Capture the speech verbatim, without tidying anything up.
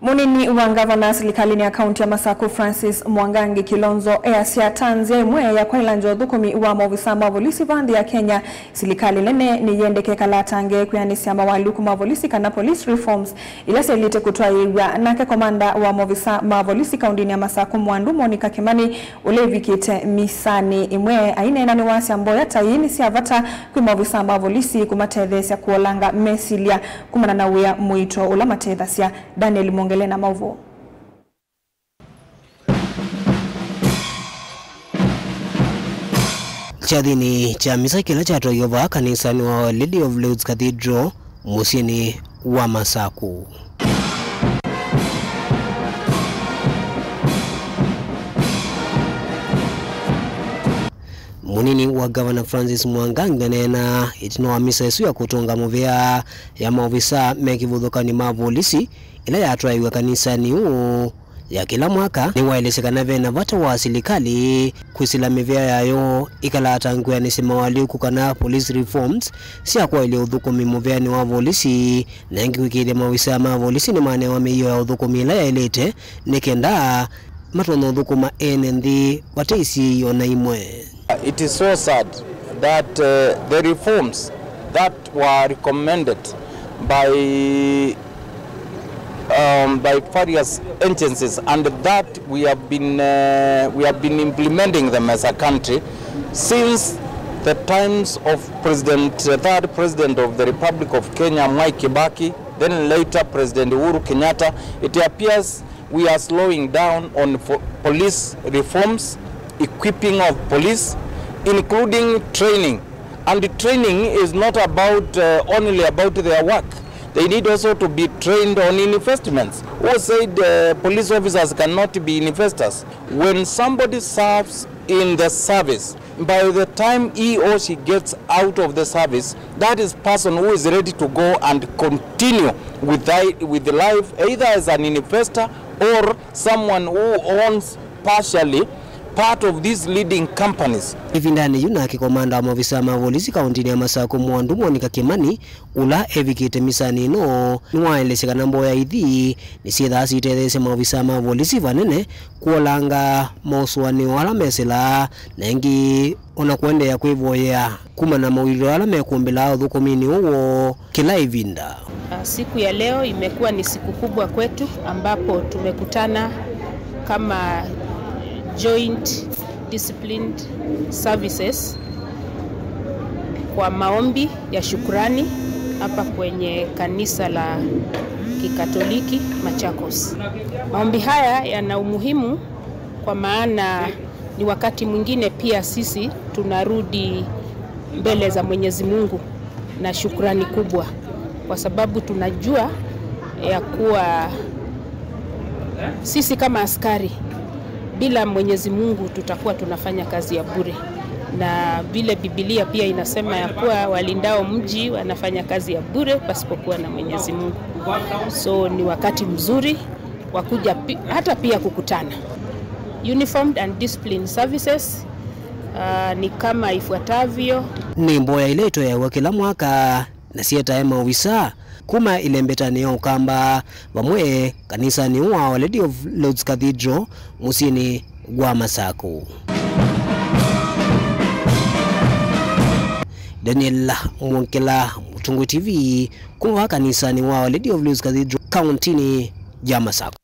Mũnini wa ngavana silikalĩnĩ ya kaunti ya Masaku, Francis Mwangangi Kilonzo, easya ta nzĩa ĩmwe ya kwaĩlangya ũthũkũmi wa maovisa ma volisi va nthĩ ya Kenya, silikalĩ nene nĩyĩendeke ĩkalatange kwĩanĩsya mawaliũku ma volisi kana police reforms ila syaĩlĩte kũtwaĩĩw'a. Nake komanda wa maovisa ma volisi kauntinĩ ya Masaku, Mwandu Monica Kimani, ũla ĩvikĩte misanĩ ĩmwe aineena, nĩwasya mboya ta ii nĩ sya vata kwĩ maovisa ma volisi kũmatetheesya kũolanga mesilya kumana na wĩa mũito ũla matethasya. Daniel Mwongele na maũvoo. Kyathĩnĩ kya misa kĩla kyatwaĩwe vaa kanisanĩ wa Our Lady of Lourdes Cathedral mũsyĩnĩ wa Masaku. Mũnini wa Ngavana Francis Mwangangi aneena ĩtina wa misa ĩsu ya kũtũnga mũvea ya maovisa me kĩvathũkany'o ma volisi ĩla yatwaĩwe kanisanĩ ũũ ya kĩla mwaka, nĩwaelesya kana ve na vata wa silikalĩ kwĩsĩla mĩvea yayo ĩkalatange kwĩanĩsya mawaliũku kana police reforms sya kwaĩlya ũthũkũmi mũveanĩ wa volisi, na ĩngĩ kwĩkĩĩthya maovisa ma volisi nĩmanewa mĩio ya ũthũkũmi ĩla yaĩlĩte nĩ kenda matonye ũthũkũma ene nthĩ vate isiĩi o na imwe. It is so sad that, uh, the reforms that were recommended by, um, by various agencies and that we have been, uh, we have been implementing them as a country since the times of President, uh, third President of the Republic of Kenya, Mwai Kibaki, then later President Uhuru Kenyatta. It appears we are slowing down on fo-, police reforms, equipping of police, including training. And training is not about, uh, only about their work. They need also to be trained on investments. Who said, uh, police officers cannot be investors? When somebody serves in the service, by the time he or she gets out of the service, that is person who is ready to go and continue with, with life either as an investor or someone who owns partially part of these leading companies. Ĩvindanĩ yu nake komanda wa maovisa ma volisi kauntinĩ ya Masaku Mwandu Monica Kimani, ũla evikĩte misanĩ ĩno, nĩwaelesya kana mboya ithi nĩsyĩthaa sitetheesya maovisa ma volisi vanene kũolanga maũsũanĩo ala mesĩlaa, na ĩngĩ o na kũendeea kwĩvoyea kumana na mawĩlĩlo ala mekũmbĩlaa ũthũkũminĩ ũũ woo kĩla ĩvinda. Ah, siku ya leo imekuwa ni siku kubwa kwetu ambapo tumekutana kama Joint Disciplined Services kwa maombi ya shukrani hapa kwenye kanisa la Kikatoliki Machakos. Maombi haya yana umuhimu kwa maana ni wakati mwingine pia sisi tunarudi mbele za Mwenyezi Mungu na shukrani kubwa, kwa sababu tunajua ya kuwa sisi kama askari, bila Mwenyezi Mungu tutakuwa tunafanya kazi ya bure, na vile Biblia pia inasema ya kuwa walindao mji wanafanya kazi ya bure pasipokuwa na Mwenyezi Mungu. So ni wakati mzuri wa kuja pi-, hata pia kukutana. Uniformed and Disciplined Services, ah, ni kama ifuatavyo. Nĩ mboya ila ĩtoeawa kĩla mwaka na syetae maovisa kuma ĩlembetanĩ ya Ũkamba vamwe kanisanĩ ũũ wa Our Lady of Lourdes Cathedral mũsyĩnĩ wa Masaku. Daniel Mwongela, Mũtũngũ T V, kuma vaa kanisanĩ wa Our Lady of Lourdes Cathedral kauntinĩ ya Masaku.